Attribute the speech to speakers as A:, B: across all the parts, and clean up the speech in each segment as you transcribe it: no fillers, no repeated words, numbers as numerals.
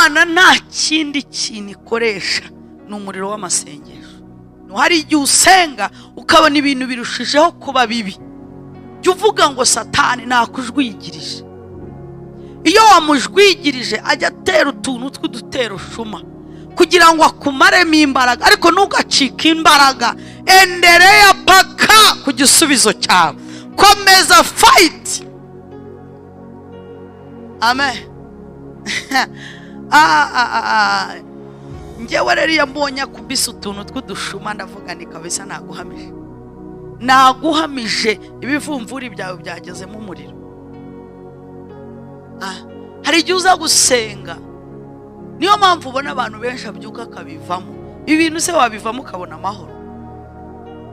A: Imana nta kindi kintu ikoresha, ni umuriro w'amasengesho. Hari igihe usenga ukabona ibintu birushijeho kuba bibi, jya uvuga ngo Satani nakujwigirije. Iyo wamujwigirije ajya atera utuntu tw'uduterushuma kugira ngo akumaremo imbaraga, ariko ntugacike imbaraga. Endelea paka ku gisubizo cyawe, komeza fight. Amen. Ah, ah, ah, ah. Njyewe rero iyo mbonye akubise utuntu tw'udushuma, ndavuga ni kabisa naguhamije, naguhamije, ibivumvuri byawe byagezemo umuriro. Ah, hari igihe uza gusenga, niyo mpamvu ubona abantu benshi abyuka akabivamo. Ibintu se wabivamo ukabona amahoro?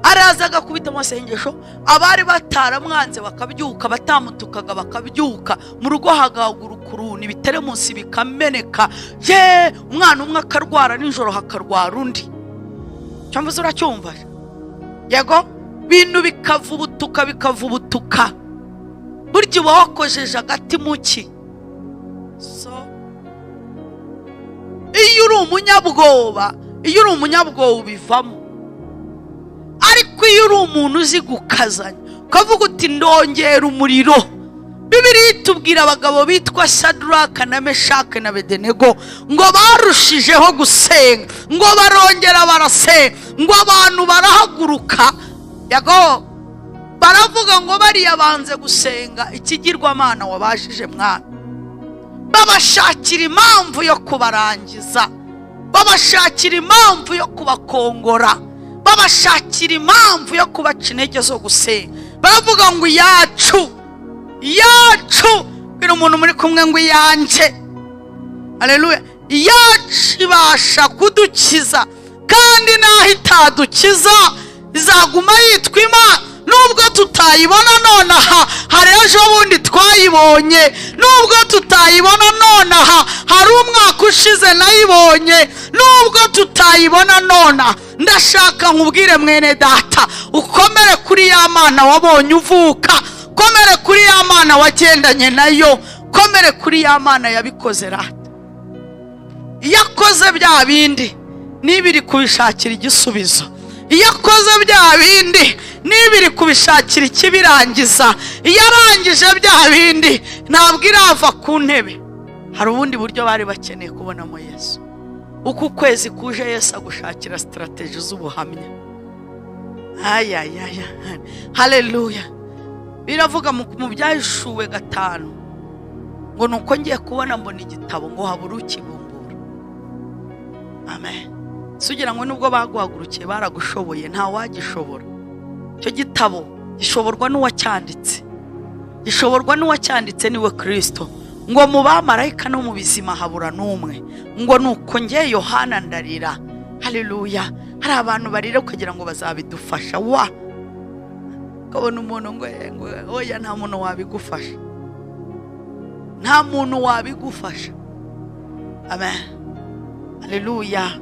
A: Araza agakubita amasengesho, abari bataramwanze bakabyuka, batamutukaga bakabyuka, mu rugo hagahaguruka uruntu, ibiteremusi bikameneka, ye umwana umwe akarwara nijoro, hakarwara undi. Cyangwa se uracyumva? Yego, bintu bikavubutuka, bikavubutuka. Burya uba wakojeje agati mu ki? So iyo uri umunyabwoba, iyo uri umunyabwoba ubivamo, ariko iyo uri umuntu uzi gukazanya, ukavuga uti ndongera umuriro. Bibiliya itubwira abagabo bitwa Shadraka na Meshake na Bedenego, ngo barushijeho gusenga, ngo barongera barasenga, ngo abantu barahaguruka, yago baravuga ngo bariya banze gusenga ikigirwamana wabashije mwana. Babashakira impamvu yo kubarangiza, babashakira impamvu yo kubakongora, babashakira impamvu yo kubaca intege zo gusenga. Baravuga ngo iyacu, iyacu. Bwira umuntu muri kumwe ngo iyanjye, aleluya, iyacu ibasha kudukiza, kandi naho itadukiza izaguma yitwa Imana. Nubwo tutayibona nonaha, hari ejo bundi twayibonye. Nubwo tutayibona nonaha, hari umwaka ushize nayibonye. Nubwo tutayibona nonaha, ndashaka nkubwire mwene data, ukomere kuri ya mana wabonye uvuka, komere kuri ya mana wagendanye nayo, komere kuri ya mana yabikoze. Rata iyo akoze bya bindi, niba iri kubishakira igisubizo, iyo akoze bya bindi, niba iri kubishakira ikibirangiza, iyo arangije bya bindi, ntabwo irava ku ntebe. Hari ubundi buryo bari bakeneye kubonamo Yesu. Uku kwezi kuje, Yesu agushakira strategy z'ubuhamya. Ayayaya, haleluya! Biravuga mu Byahishuwe 5 ngo nuko ngiye kubona mbona igitabo, ngo habure ukibumbura. Amen. Si ugira ngo nubwo baguhagurukiye baragushoboye? Nta wagishobora. Icyo gitabo gishoborwa n'uwacyanditse, gishoborwa n'uwacyanditse, niwe Kirisito. Ngo mu bamarayika no mu bizima habura n'umwe. Ngo nuko ngiye Yohana ndarira. Haleluya! Hari abantu barira ukagira ngo bazabidufasha, wa ukabona umuntu ngo oya, nta muntu wabigufasha, nta muntu wabigufasha. Amen, haleluya.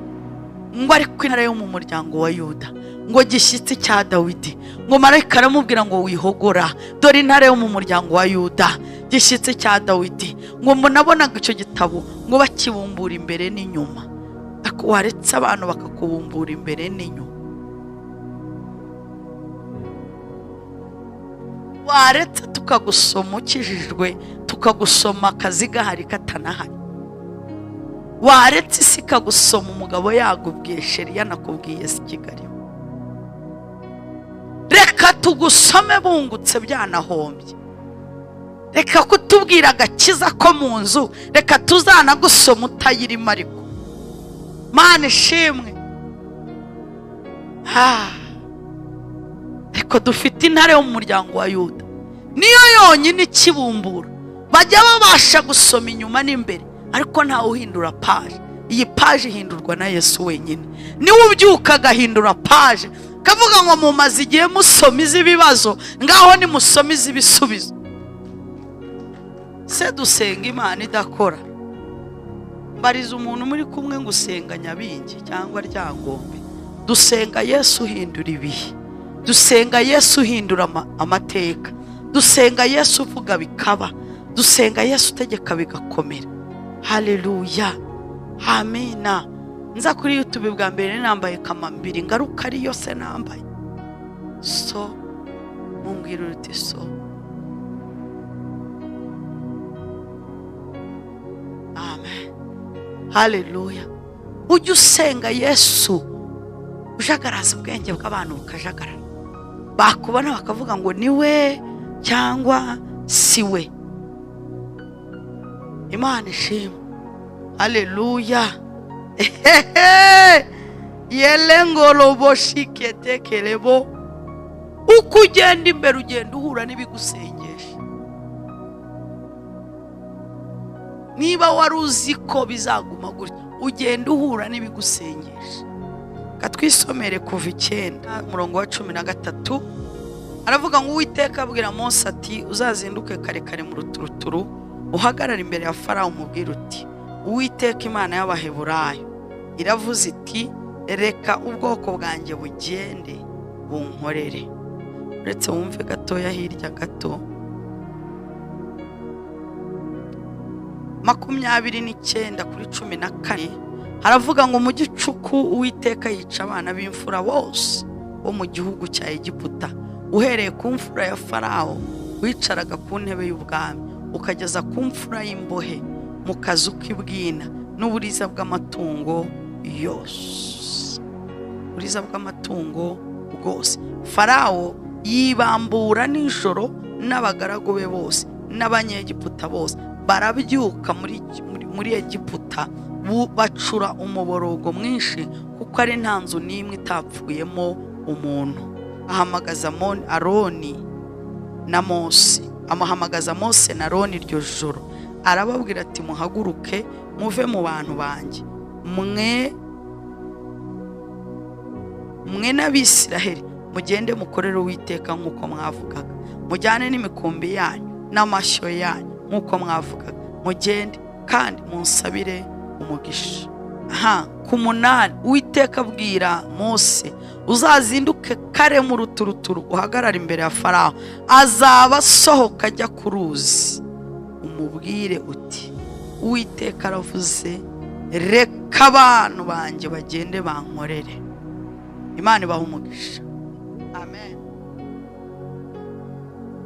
A: Ngo ariko intare yo mu muryango wa Yuda, ngo gishyitsi cya Dawidi, ngo marayika aramubwira ngo wihogora, dore intare yo mu muryango wa Yuda, gishyitsi cya Dawidi. Ngo munabonaga icyo gitabo ngo bakibumbura imbere n'inyuma. Ariko waretse abantu bakakubumbura imbere n'inyuma, waretse tukagusoma ukijijwe, tukagusoma akazi gahari katanahari, waretse isi ikagusoma umugabo yagubwiye chéri, yanakubwiye si Kigali, reka tugusome bungutse byanahombye, reka kutubwira agakiza ko mu nzu, reka tuzanagusoma utayirimo. Ariko Mana ishimwe. Ah. Ariko dufite intare yo mu muryango wa Yuda, niyo yonyine ikibumbura. Bajya babasha gusoma inyuma n'imbere, ariko ntawe uhindura page. Iyi page ihindurwa na Yesu wenyine. Niwe ubyuka agahindura page, kavuga ngo mumaze igihe musoma iz'ibibazo, ngaho nimusome iz'ibisubizo. Se dusenga Imana idakora? Mbariza umuntu muri kumwe ngo usenga Nyabingi cyangwa Ryangombe? Dusenga Yesu uhindura ibihe, dusenga Yesu uhindura amateka, dusenga Yesu uvuga bikaba, dusenga Yesu utegeka bigakomera. Haleluya! Amina. Nza kuri YouTube bwa mbere nambaye kamambiri, ngaruka ariyo se nambaye. So mumbwira uti so. Amen. Haleluya. Ujye usenga Yesu ujagaraza ubwenge bw'abantu bukajagarara, bakubona bakavuga ngo ni we cyangwa si we. Imana ishimwe. Haleluya. Yelengoloboshiketekerebo. Uko ugenda imbere ugenda uhura n'ibigusengesha. Niba wari uzi ko bizaguma gutya, ugenda uhura n'ibigusengesha. Katwisomere kuva 9 umurongo wa 13. Aravuga ngo Uwiteka abwira Mose ati uzazinduke kare kare mu ruturuturu, uhagarare imbere ya Farawo umubwire uti Uwiteka Imana y'Abaheburayo iravuze iti reka ubwoko bwanjye bugende bunkorere. Uretse wumve gatoya hirya gato, 29:14 haravuga ngo mu gicuku Uwiteka yica abana b'imfura bose bo mu gihugu cya Egiputa, uhereye ku mfura ya Farawo wicaraga ku ntebe y'ubwami ukageza ku mfura y'imbohe mu kazu k'ibwina n'uburiza bw'amatungo yose, uburiza bw'amatungo bwose. Farawo yibambura nijoro n'abagaragu be bose n'abanyegiputa bose barabyuka muri Egiputa, bacura umuborogo mwinshi kuko ari nta nzu n'imwe itapfuyemo umuntu. Ahamagaza Aroni na Mose, amuhamagaza Mose na Aroni iryo joro, arababwira ati muhaguruke muve mu bantu banjye, mwe n'Abisiraheli, mugende mukorere Uwiteka nk'uko mwavugaga, mujyane n'imikumbi yanyu n'amashyo yanyu nk'uko mwavugaga, mugende kandi munsabire umugisha. Aha ku 8 Uwiteka abwira Mose uzazinduke kare mu ruturuturu uhagarare imbere ya Farawo, azaba asohoka ajya ku ruzi, umubwire uti Uwiteka aravuze reka abantu banjye bagende bankorere. Imana ibaha umugisha. Amen.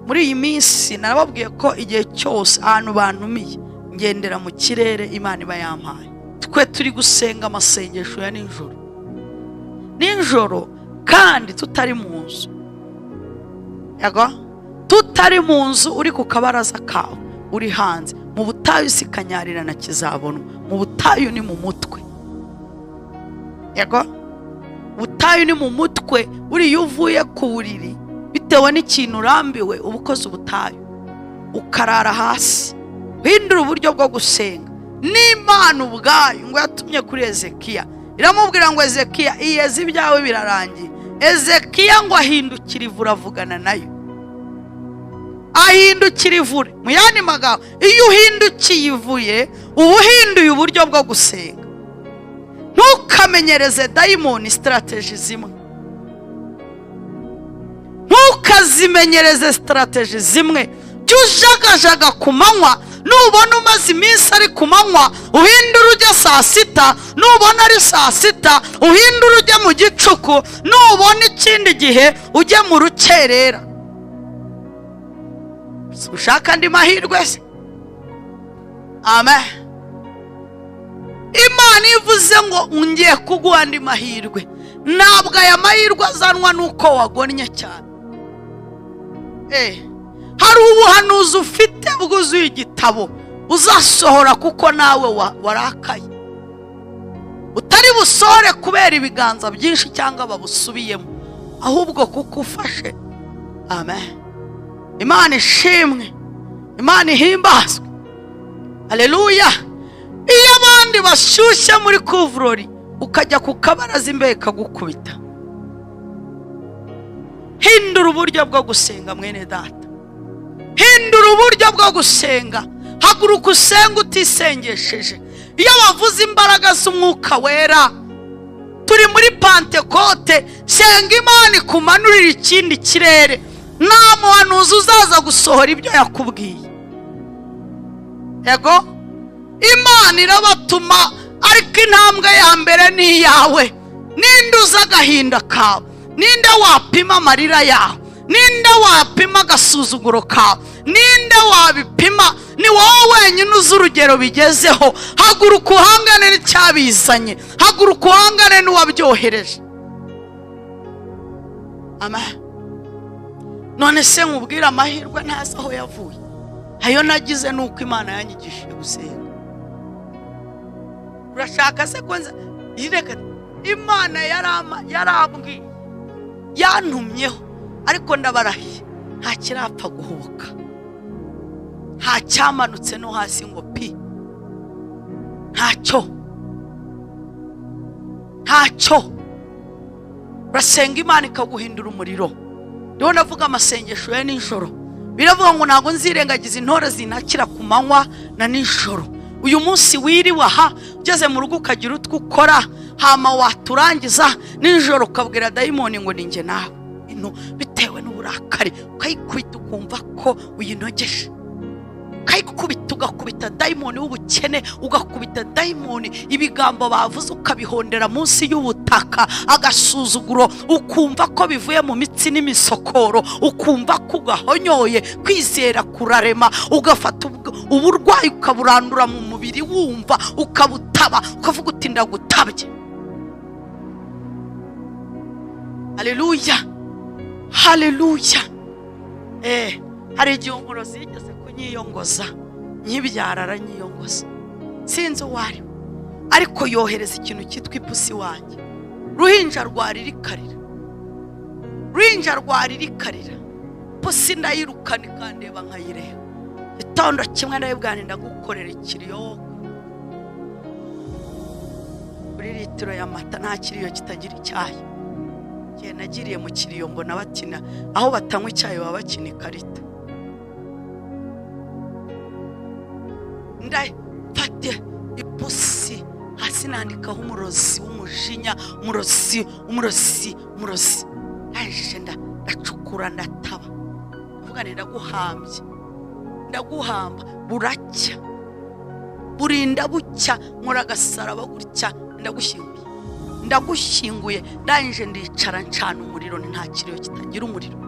A: Muri iyi minsi narababwiye ko igihe cyose ahantu bantumiye ngendera mu kirere Imana iba yampaye. Twe turi gusenga amasengesho ya nijoro nijoro, kandi tutari mu nzu. Yego, tutari mu nzu, uri ku kabaraza kawe, uri hanze mu butayu, si kanyarira na kizabonwa. Mu butayu ni mu mutwe. Yego, butayu ni mu mutwe. Uriya uvuye ku buriri bitewe n'ikintu urambiwe, uba ukoze ubutayu, ukarara hasi. Hindura uburyo bwo gusenga. N'Imana ubwayo ngo yatumye kuri Ezekiya, iramubwira ngo Ezekiya iyeze ibyawe birarangiye. Ezekiya ngo ahindukira ivure, avugana nayo, ahindukira ivure. Mu yandi magambo, iyo uhindukiye ivuye uba uhinduye uburyo bwo gusenga. Ntukamenyereze dayimoni strategy zimwe, ntukazimenyereze strategy zimwe. Jya ujagajaga ku manywa, nubona umaze iminsi ari ku manywa uhindure ujya saa sita, nubona ari saa sita uhindure ujya mu gicuku, nubona ikindi gihe ujye mu rukerera. Ushaka andi mahirwe se? Amen. Imana ivuze ngo ngiye kuguha andi mahirwe, ntabwo aya mahirwe azanwa nuko wagonnye cyane. Hari ubuhanuzi ufite bwuzuye igitabo uzasohora kuko nawe warakaye, utari busohore kubera ibiganza byinshi cyangwa babusubiyemo, ahubwo kuko ufashe. Amen. Imana ishimwe, Imana ihimbazwe. Haleluya. Iyo abandi bashyushye muri kuvurori ukajya ku kabaraza imbeho ikagukubita. Hindura uburyo bwo gusenga mwene data, hindura uburyo bwo gusenga. Haguruka usenge utisengesheje. Iyo bavuze imbaraga z'umwuka wera, turi muri Pantekote, senga Imana ikumanurira ikindi kirere. Nta muhanuzi uzaza gusohora ibyo yakubwiye. Yego, Imana irabatuma Ariko intambwe ya mbere ni iyawe. Ninde uzi agahinda kawe? Ninde wapima amarira yawe? Ninde wapima agasuzuguro kawe? Ninde wabipima? Ni wowe wenyine uzi urugero bigezeho. Haguruka uhangane n'icyabizanye, haguruka uhangane n'uwabyohereje. Amen. None se nkubwire, amahirwe ntazi aho yavuye. Ayo nagize ni uko Imana yanyigishije gusenga. Urashaka se ko nza? Reka, Imana yarambwiye, yantumyeho, ariko ndabarahiye, nta kirapfa guhubuka, nta cyamanutse no hasi ngo pi. Ntacyo, ntacyo. Urasenga, Imana ikaguhindura umuriro. Ndiho ndavuga amasengesho ya nijoro. Biravuga ngo ntabwo nzirengagiza intore zinakira ku manywa na nijoro. Uyu munsi wiriwe aha, ugeze mu rugo ukagira utwo ukora, hama waturangiza nijoro ukabwira dayimoni ngo ninjye nawe ino, bitewe n'uburakari ukayikubita, ukumva ko uyinogeje, ukayikubita, ugakubita dayimoni w'ubukene, ugakubita dayimoni ibigambo bavuze ukabihondera munsi y'ubutaka, agasuzuguro ukumva ko bivuye mu mitsi n'imisokoro, ukumva ko ugahonyoye. Kwizera kurarema. Ugafata uburwayi ukaburandura mu mubiri, wumva ukabutaba, ukavuga uti ndagutabye. Haleluya, haleluya. Hari igihe umurozi yigeze kunyiyongoza nkibyara, aranyiyongoza, sinzi uwo ari we, ariko yohereza ikintu cyitwa ipusi wanjye. Ruhinja rwaririkarira, ruhinja rwaririkarira, pusi ndayirukana, ikandeba nkayireba. Gitondo kimwe ndayibwira, ndagukorera ikiriyo kuri litiro y'amata. Nta kiriyo kitagira icyayi. Igihe nagiriye mu kiriyo mbona bakina, aho batanywa icyayi baba bakina ikarita. Ndafate ipusi hasi nandikaho umurozi w'umujinya, umurozi, umurozi, umurozi. Ndangije ndacukura, ndataba, ndavuga nti ndaguhambye, ndaguhamba. Buracya, burinda bucya, nkora agasaraba gutya, ndagushyinguye, ndagushyinguye. Ndangije ndicara, ncana umuriro. Nta kiriyo kitagira umuriro.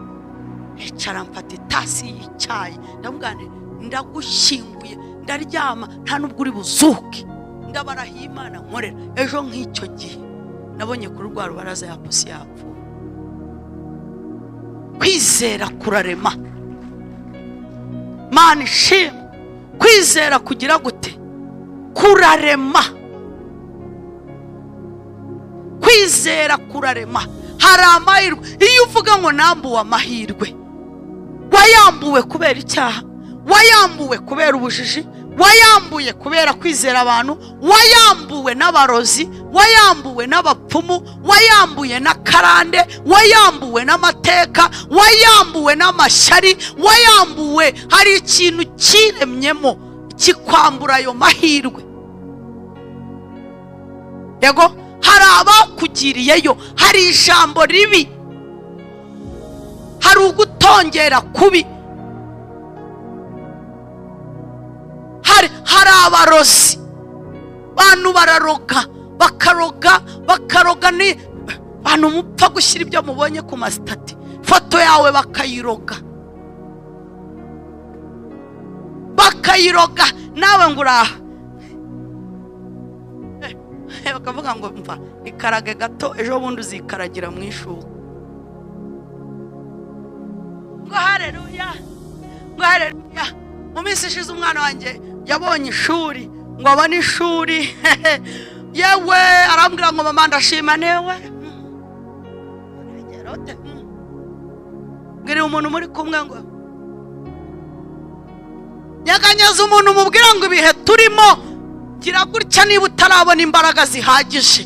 A: Ndicara, mfata itasi y'icyayi, ndavuga nti ndagushyinguye, ndaryama, nta nubwo uri buzuke. Ndabarahiye Imana nkorera, ejo nk'icyo gihe nabonye kuri rwa rubaraza ya pusi yapfuye. Kwizera kurarema. Mana ishimwe. Kwizera kugira gute? Kurarema. Kwizera kurarema. Hari amahirwe. Iyo uvuga ngo nambuwe amahirwe, wayambuwe kubera icyaha, wayambuwe kubera ubujiji, wayambuye kubera kwizera abantu, wayambuwe n'abarozi, wayambuwe n'abapfumu, wayambuye n'akarande, wayambuwe n'amateka, wayambuwe n'amashyari, wayambuwe. Hari ikintu kiremyemo kikwambura ayo mahirwe. Yego, hari abakugiriyeyo, hari ijambo ribi, hari ugutongera kubi, hari abarozi. Bantu bararoga, bakaroga, bakaroga. Ni bantu mupfa gushyira ibyo mubonye ku masitati, foto yawe bakayiroga, bakayiroga, nawe ngo uraha, bakavuga ngo mva ikarage gato, ejo bundi uzikaragira mu ishuka. Ngo haleluya, ngo haleluya. Mu minsi ishize umwana wanjye yabonye ishuri, ngo abone ishuri, yewe, arambwira ngo mama ndashima newe. Mbwira umuntu muri kumwe ngo nyeganyeza umuntu, umubwira ngo ibihe turimo, gira gutya niba utarabona imbaraga zihagije,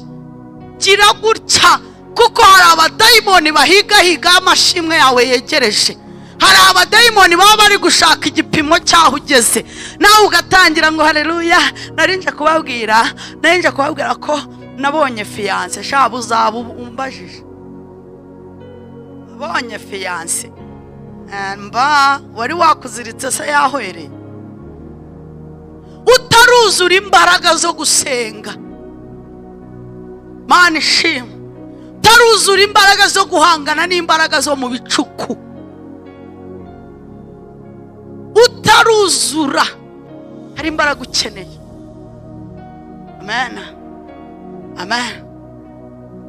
A: gira gutya, kuko hari abadayimoni bahigahiga amashimwe yawe yegereje. Hari abadayimoni baba bari gushaka igipimo cy'aho ugeze, nawe ugatangira ngo haleluya. Narinje kubabwira, narinje kubabwira ko nabonye fiyanse. Shaba uzaba umbajije, nabonye fiyanse. Mba wari wakuziritse se yahwereye, utaruzura imbaraga zo gusenga. Mana ishimwe, utaruzura imbaraga zo guhangana n'imbaraga zo mu bicuku, utaruzura, hari imbaraga ukeneye. Amen, amen.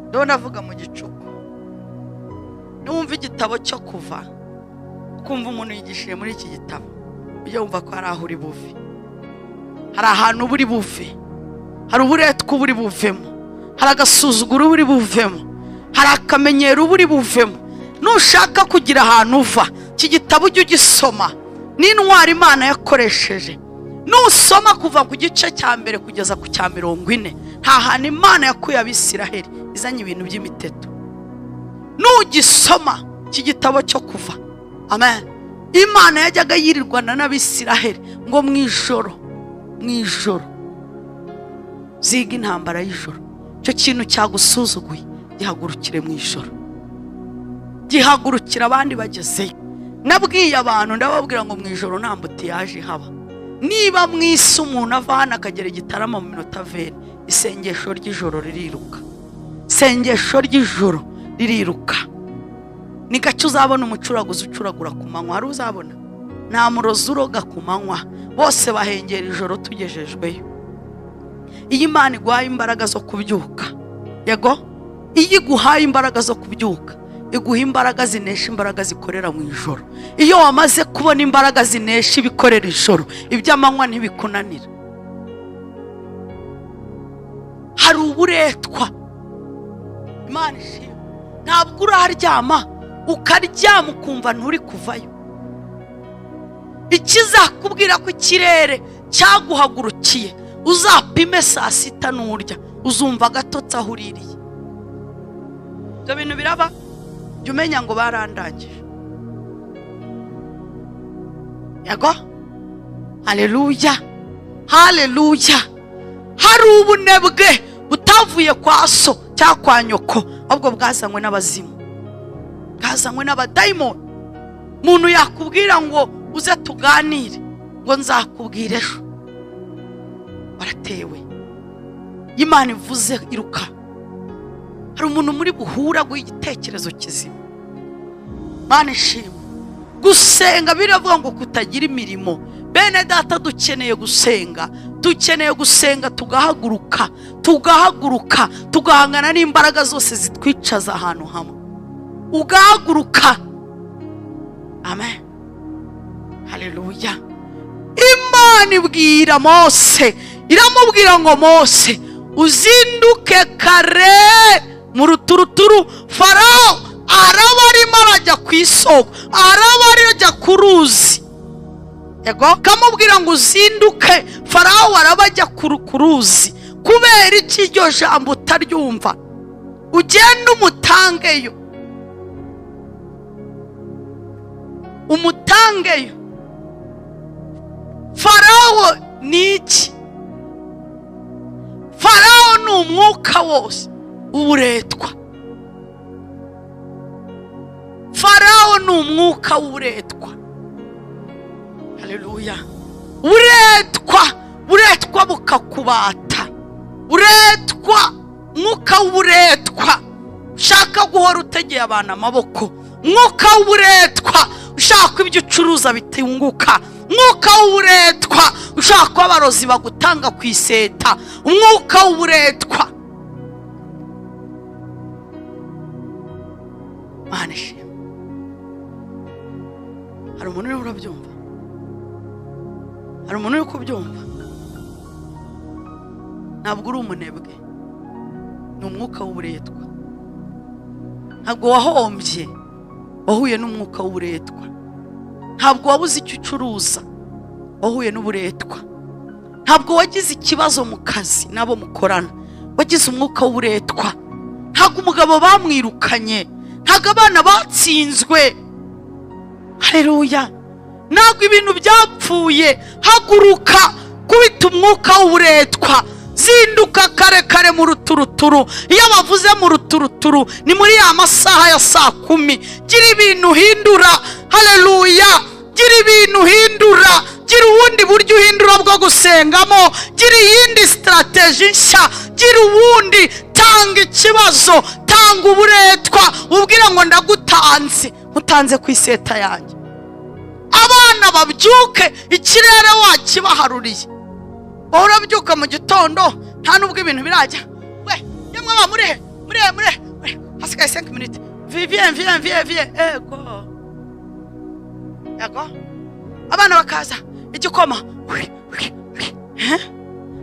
A: Ndabona avuga mu gicuku. Niwumva igitabo cyo Kuva, ukumva umuntu yigishije muri iki gitabo, ujye wumva ko hari aho uri buve, hari ahantu uba uri buve, hari uburetwa uba uri buvemo, hari agasuzuguro uba uri buvemo, hari akamenyero uba uri buvemo. Nushaka kugira ahantu uva, iki gitabo ujye ugisoma. N'intwari Imana yakoresheje, nusoma kuva ku gice cya mbere kugeza ku cya 40, nta hantu Imana yakuye Abisiraheli izanye ibintu by'imiteto. Nugisoma iki gitabo cyo Kuva, amen, Imana yajyaga yirirwana n'Abisiraheli ngo mu ijoro, mu ijoro ziga intambara y'ijoro. Icyo kintu cyagusuzuguye gihagurukire mu ijoro, gihagurukira abandi bagezeyo. Nabwiye abantu, ndababwira ngo mu ijoro nta embouteillage ihaba. Niba mu isi umuntu ava hano akagera Igitarama mu minota 20, isengesho ry'ijoro ririruka, isengesho ry'ijoro ririruka. Ni gake uzabona umucuraguzi ucuragura ku manywa. Hari uzabona? Nta murozi uroga ku manywa, bose bahengera ijoro tugejejweyo. Iyo Imana iguhaye imbaraga zo kubyuka, yego, iyo iguhaye imbaraga zo kubyuka, iguha imbaraga zinesha imbaraga zikorera mu ijoro. Iyo wamaze kubona imbaraga zinesha ibikorera ijoro, iby'amanywa ntibikunanira. Hari uburetwa. Imana ishimwe, ntabwo uraryama, ukaryama ukumva nturi kuvayo. Ikizakubwira ko ikirere cyaguhagurukiye, uzapime saa sita nurya, uzumva agatotsi aho uririye. Ibyo bintu biraba, jya umenya ngo barandangije. Yego, haleluya, haleluya. Hari ubunebwe butavuye kwa so cyangwa kwa nyoko, ahubwo bwazanywe n'abazimu, bwazanywe n'abadayimoni. Umuntu yakubwira ngo uze tuganire, ngo nzakubwira ejo, waratewe. Imana ivuze iruka. Hari umuntu muri buhura guha igitekerezo kizima. Mana ishimwe. Gusenga biravuga ngo kutagira imirimo. Bene data, dukeneye gusenga, dukeneye gusenga, tugahaguruka, tugahaguruka, tugahangana n'imbaraga zose zitwicaza ahantu hamwe. Ugahaguruka. Amen, haleluya. Imana ibwira Mose, iramubwira ngo Mose, uzinduke kare mu ruturuturu, Farawo araba arimo arajya ku isoko, araba arajya ku ruzi. Yego, kamubwira ngo uzinduke, Farawo araba ajya ku ruzi. Kubera iki iryo jambo utaryumva? Ugende umutangeyo, umutangeyo. Farawo ni iki? Farawo ni umwuka wose w'uburetwa. Farawo ni umwuka w'uburetwa. Haleluya. Buretwa, buretwa bukakubata. Buretwa, umwuka w'uburetwa ushaka guhora utegeye abantu amaboko, umwuka w'uburetwa ushaka ibyo ucuruza bitunguka, umwuka w'uburetwa ushaka ko abarozi bagutanga ku iseta, umwuka w'uburetwa. Mana ishimwe. Hari umuntu uri urabyumva? Hari umuntu uri kubyumva? Ntabwo uri umunebwe, ni umwuka w'uburetwa. Ntabwo wahombye, wahuye n'umwuka w'uburetwa. Ntabwo wabuze icyo ucuruza, wahuye n'uburetwa. Ntabwo wagize ikibazo mu kazi n'abo mukorana, wagize umwuka w'uburetwa. Ntabwo umugabo bamwirukanye, ntabwo abana batsinzwe. Haleluya. Ntabwo ibintu byapfuye. Haguruka, kubita umwuka w'uburetwa. Zinduka kare kare mu ruturuturu. Iyo bavuze mu ruturuturu ni muri ya masaha ya saa 10. Gira ibintu uhindura. Haleluya. Gira ibintu uhindura, gira ubundi buryo uhindura bwo gusengamo, gira iyindi strategy nshya, gira ubundi. Tanga ikibazo, tanga uburetwa, ubwire ngo ndagutanze, mutanze ku iseta yanjye. Abana babyuke ikirere wakibaharuriye. Wowe urabyuka mu gitondo, nta nubwo ibintu birajya. We yemwe ba, murihe, murihe, murihe? Hasigaye 5 minutes. Viens, viens, viens, viens. Ego, ego. Abana bakaza, igikoma.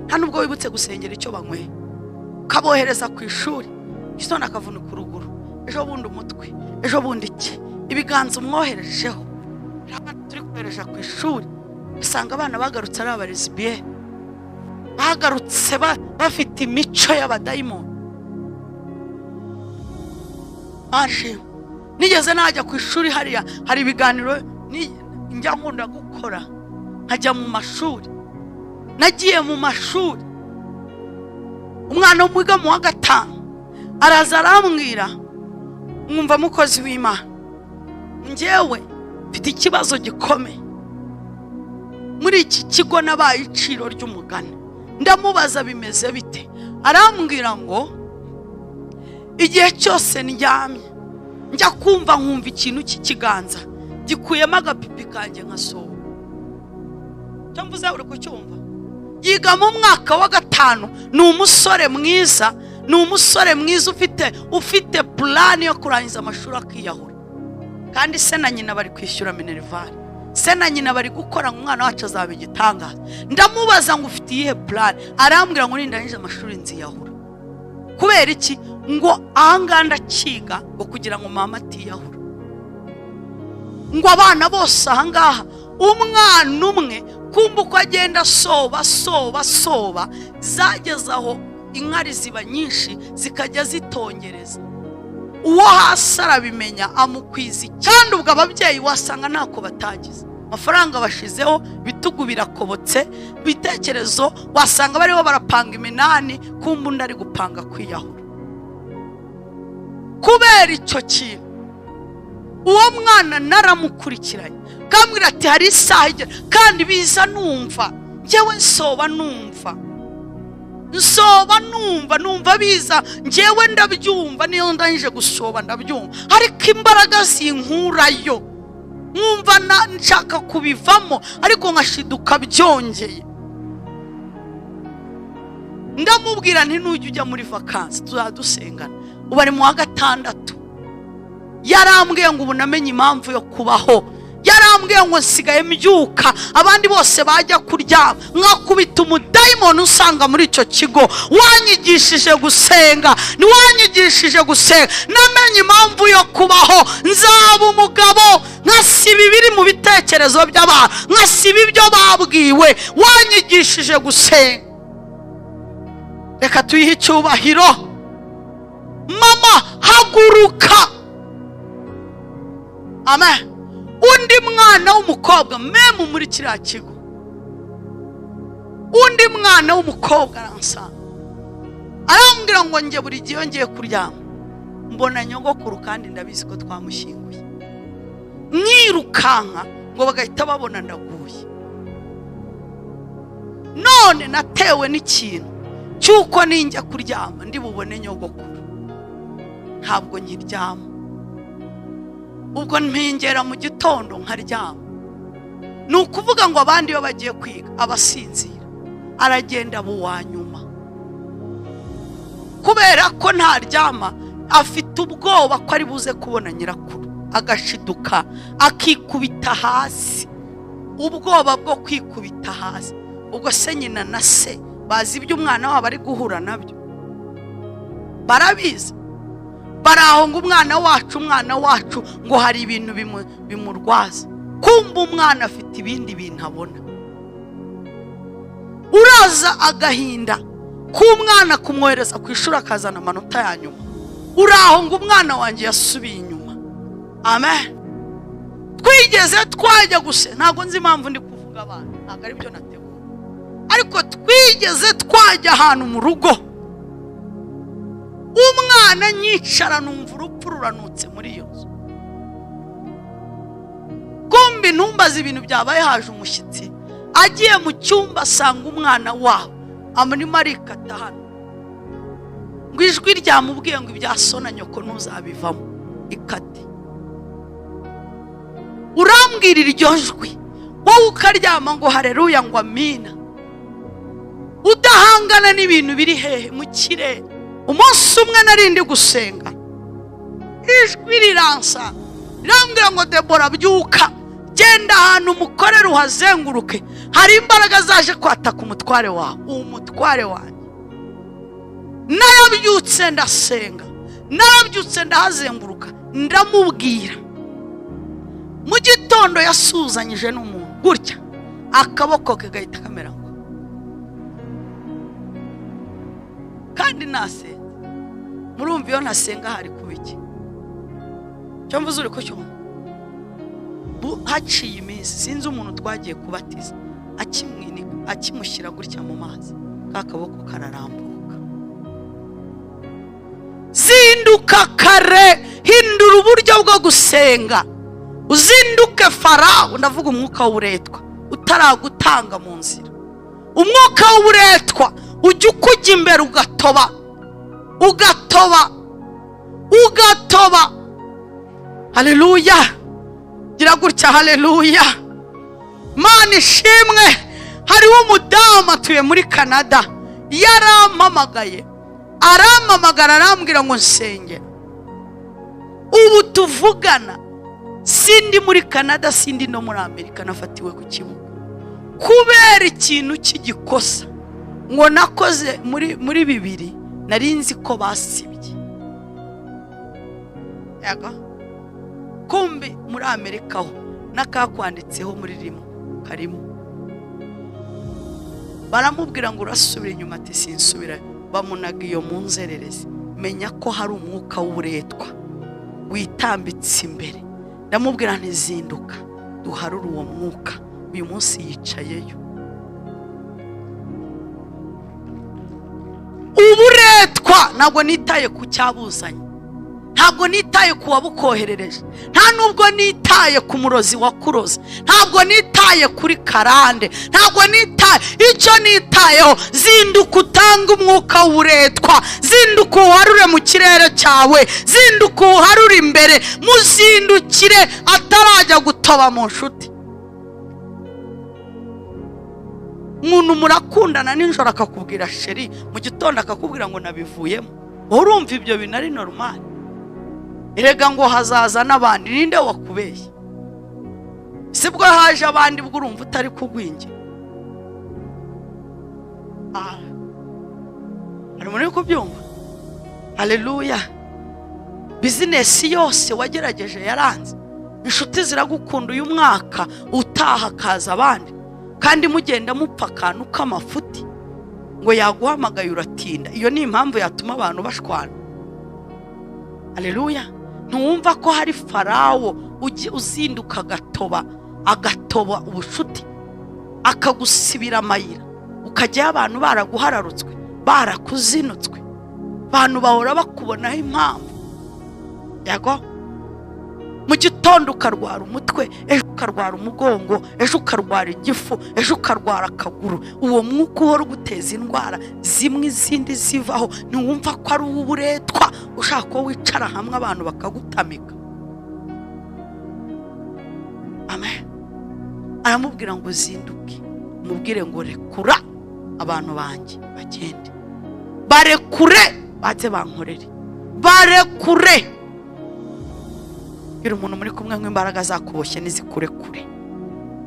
A: Nta nubwo wibutse gusengera icyo banyweye, ukabohereza ku ishuri. Gitondo akavunika uruguru, ejo bundi umutwe, ejo bundi iki, ibiganza umwoherejeho. Abana turi kohereja ku ishuri, usanga abana bagarutse ari abalesbiye, bagarutse bafite imico y'abadayimoni. Aje nigeze najya ku ishuri hariya, hari ibiganiro njya nkunda gukora, nkajya mu mashuri. Nagiye mu mashuri, umwana wiga mu wa gatanu araza arambwira: "Mwumva mukozi w'Imana, njyewe mfite ikibazo gikomeye muri iki kigo, nabaye iciro ry'umugani." Ndamubaza: "Bimeze bite?" Arambwira ngo igihe cyose ndyamye, njya kumva nkumva ikintu cy'ikiganza gikuyemo agapipi kanjye nkasohoka. Icyo mvuze uri kucyumva? Yiga mu mwaka wa gatanu, ni umusore mwiza, ni umusore mwiza ufite plan yo kurangiza amashuri akiyahura. Kandi se na nyina bari kwishyura minerval, se na nyina bari gukora ngo umwana wacu azaba igitangaza. Ndamubaza ngo: "Ufite iyihe plan?" Arambwira ngo nindangije amashuri nziyahura. Kubera iki? Ngo ahangaha ndakiga ngo kugira ngo mama atiyahura. Ngo abana bose ahangaha, umwana umwe kumva uko agenda asoba, asoba, asoba, zageze aho inkari ziba nyinshi, zikajya zitongereza. Uwo hasi arabimenya, amukwiza. Kandi ubwo ababyeyi wasanga ntako batagize, amafaranga bashizeho, ibitugu birakobotse, ibitekerezo wasanga bariho barapanga iminani, kumva undi ari gupanga kwiyahura kubera icyo kintu. Uwo mwana naramukurikiranye, kambwira ati hari isaha igera kandi biza numva njyewe nsoba, numva nsoba, numva biza, njyewe ndabyumva, niyo ndangije gusoba ndabyumva, ariko imbaraga zinkurayo, nkumva nshaka kubivamo, ariko nkashiduka byongeye. Ndamubwira nti nujya ujya muri vacances tuzadusengana. Ubu ari mu wa gatandatu. Yarambwiye ngo ubu namenye impamvu yo kubaho. Yarambwiye ngo nsigaye mbyuka abandi bose bajya kuryama, nkakubita umudayimoni usanga muri icyo kigo wanyigishije gusenga, ntiwanyigishije gusenga. Namenye impamvu yo kubaho, nzaba umugabo nkasiba ibiri mu bitekerezo by'abantu, nkasiba ibyo babwiwe, wanyigishije gusenga. Reka tuyihe icyubahiro. Mama, haguruka. Amen. Undi mwana w'umukobwa memu muri kiriya kigo, undi mwana w'umukobwa aransanga, arambwira ngo njye buri gihe iyo ngiye kuryama mbona nyogokuru, kandi ndabizi ko twamushyinguye, mwirukanka ngo bagahita babona ndaguye. None natewe n'ikintu cy'uko ninjya kuryama ndi bubone nyogokuru, ntabwo nkiryama. Ubwo mpingera mu gitondo nkaryama. Ni ukuvuga ngo abandi iyo bagiye kwiga abasinzira, aragenda aba uwa nyuma kubera ko ntaryama, afite ubwoba ko ari buze kubona nyirakuru, agashiduka akikubita hasi, ubwoba bwo kwikubita hasi. Ubwo se nyina na se bazi ibyo umwana wabo ari guhura nabyo? Barabizi? Bari aho ngo umwana wacu, umwana wacu, ngo hari ibintu bimurwaza. Kumva umwana afite ibindi bintu abona. Uraza agahinda k'umwana kumwohereza ku ishuri akazana amanota ya nyuma, uri aho ngo umwana wanjye yasubiye inyuma. Amen. Twigeze twajya gusa, ntabwo nzi impamvu ndi kuvuga abana, ntabwo ari byo nateguye, ariko twigeze twajya ahantu mu rugo, umwana nyicara numva urupfu ruranutse muri iyo nzu. Kumbi ntumbaze ibintu byabaye. Haje umushyitsi, agiye mu cyumba asanga umwana wabo amurimo arikata hano. Ngo Ngo ijwi ryamubwiye ngo ibya so na nyoko ntuzabivamo. Ikate. Urambwira iryo jwi, wowe ukaryama ngo haleluya, ngo amina, udahangana n'ibintu biri hehe mu kirere. Umunsi umwe nari ndi gusenga, ijwi riransa rirambwira ngo Debora byuka, genda ahantu umukorere uhazenguruke, hari imbaraga zaje kwataka umutware wawe. Umutware wanjye. Narabyutse ndasenga, narabyutse ndahazenguruka, ndamubwira. Mu gitondo yasuzanyije n'umuntu gutya, akaboko ke gahita kamera ngo. Kandi nasenze, murumva iyo ntasenga hari kuba iki? Cyo mvuze uri kucyumva? Haciye iminsi, sinzi umuntu twagiye kubatiza, akimwinika, akimushyira gutya mu mazi, ka kaboko kararambuka. Zinduka kare, hindura uburyo bwo gusenga, uzinduke Farawo. Ndavuga umwuka w'uburetwa utaragutanga mu nzira. Umwuka w'uburetwa ujya ukujya imbere ugatoba, ugatoba, ugatoba. Haleluya, gira gutya haleluya. Mana ishimwe. Hariho umudamu atuye muri Canada, yarampamagaye, arampamagara arambwira ngo nsengera. Ubu tuvugana sindi muri Canada, sindi no muri Amerika, nafatiwe ku kibuga kubera ikintu cy'igikosa ngo nakoze muri bibiri, nari nzi ko basibye. Yaga kumbi muri Amerika ho n'akakwanditseho muri rimwe karimo. Baramubwira ngo urasubira inyuma, ati sinsubira. Bamunaga iyo mu nzererezi. Menya ko hari umwuka w'uburetwa witambitse imbere. Ndamubwira nti zinduka duharure uwo mwuka. Uyu munsi yicayeyo. Uburetwa ntabwo nitaye ku cyabuzanye, ntabwo nitaye ku wabukoherereje, nta nubwo nitaye ku murozi wakuroze, ntabwo nitaye kuri karande, ntabwo nitaye. Icyo nitayeho, zinduka utange umwuka w'uburetwa, zinduka uharure mu kirere cyawe, zinduka uharure imbere, muzindukire atarajya gutoba mu nshuti. Umuntu murakundana nijoro akakubwira sheri, mu gitondo akakubwira ngo nabivuyemo. Urumva ibyo bintu ari normal? Erega ngo hazaza n'abandi, ninde wakubeshye? Sibwo haje abandi bwo urumva utari kugwingira. Hari umuntu uri kubyumva? Haleluya. Bizinesi yose wagerageje yaranze, inshuti ziragukunda, uyu mwaka utaha kaza abandi, kandi mugenda mupfa akantu k'amafuti ngo yaguhamagaye uratinda. Iyo ni impamvu yatuma abantu bashwana. Haleluya. Ntiwumva ko hari Farawo uzinduka agatoba, agatoba ubucuti, akagusibira amayira, ukajyayo abantu baraguhararutswe, barakuzinutswe, abantu bahora bakubonaho impamvu. Yego, mu gitondo ukarwara umutwe, ejo ukarwara umugongo, ejo ukarwara igifu, ejo ukarwara akaguru. Uwo mwuka uhora uguteza indwara zimwe izindi zivaho. Ntiwumva ko ari uw'uburetwa ushaka ko wicara hamwe abantu bakagutamika? Amen. Aramubwira ngo zinduke, umubwire ngo rekura abantu banjye bagende, barekure baze bankorere, barekure. Gira umuntu muri kumwe ngo imbaraga zakuboshye nizikurekure,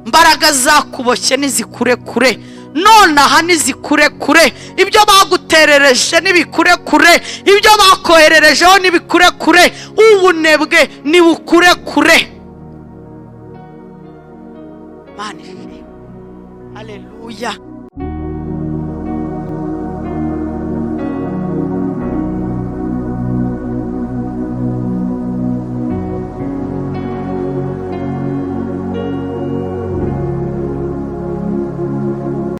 A: imbaraga zakuboshye nizikurekure, nonaha nizikurekure, ibyo baguterereje nibikurekure, ibyo bakohererejeho nibikurekure, ubunebwe nibukurekure. Mana ishimwe. Haleluya.